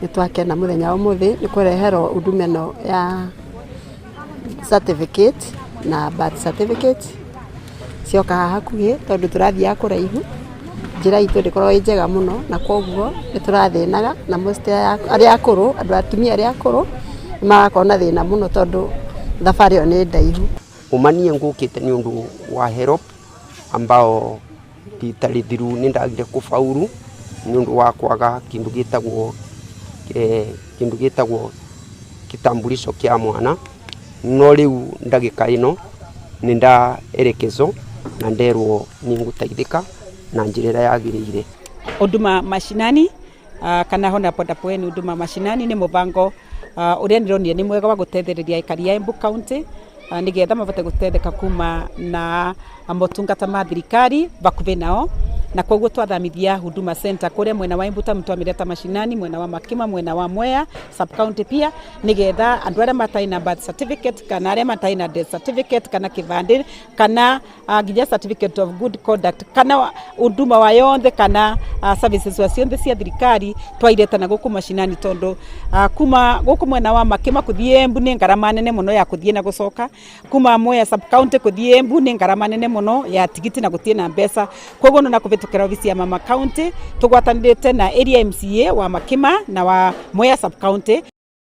Nĩ twakena mũthenya wa ũmũthĩ nĩ kũreherwo huduma ĩno ya certificate na birth certificate cioka haha hakuhĩ tondũ tũrathiaga kũraihu, njĩra itũ ndĩkoragwo ĩ njega mũno na koguo nĩ tũrathĩnaga na most arĩa akũrũ, andũ atumia arĩa akũrũ nĩ marakorwo na thĩna mũno tondũ thabarĩ ĩyo nĩ ndaihu. Uma niĩ ngũkĩte nĩ ũndũ wa HELB ambao rita rĩthiru nĩ ndagire kũbauru nĩ ũndũ wa kwaga kĩndũ gĩtagwo kĩndũ gĩtagwo kitambulisho kĩa mwana, no rĩu ndagĩka ĩno nĩ ndaelekezwo na nderwo nĩ ngũteithĩka na njĩra ĩrĩa yagĩrĩire. Huduma Mashinani kana hona boda wenu Huduma Mashinani nĩ mũbango ũrĩa ndĩronire nĩ mwega wa gũteithĩrĩria aikari a Embu County nĩgetha mabote gũteithĩka kuma na motungata ma thirikari bakuhĩ nao, na koguo twathamithia Huduma Center kũrĩa mwena wa Embu Town, twamĩreta mashinani, mwena wa Makima, mwena wa Mwea sub county pia, nĩgetha andũ arĩa matarĩ na birth certificate kana arĩa matarĩ na death certificate kana kĩbandĩ kana nginya certificate of good conduct kana huduma wa yonthe kana services wa ciothe cia thirikari twaireta na gũkũ mashinani, tondũ kuma gũkũ mwena wa Makima kũthiĩ Embu nĩ ngarama nene mũno ya kũthiĩ na gũcoka, kuma Mwea sub county kũthiĩ Embu nĩ ngarama nene mũno ya tigiti na gũthiĩ na mbeca. Koguo na kũhĩtũkĩra obici ya mama county tũgwatanĩrĩte na area MCA wa Makima na wa Mwea sub county.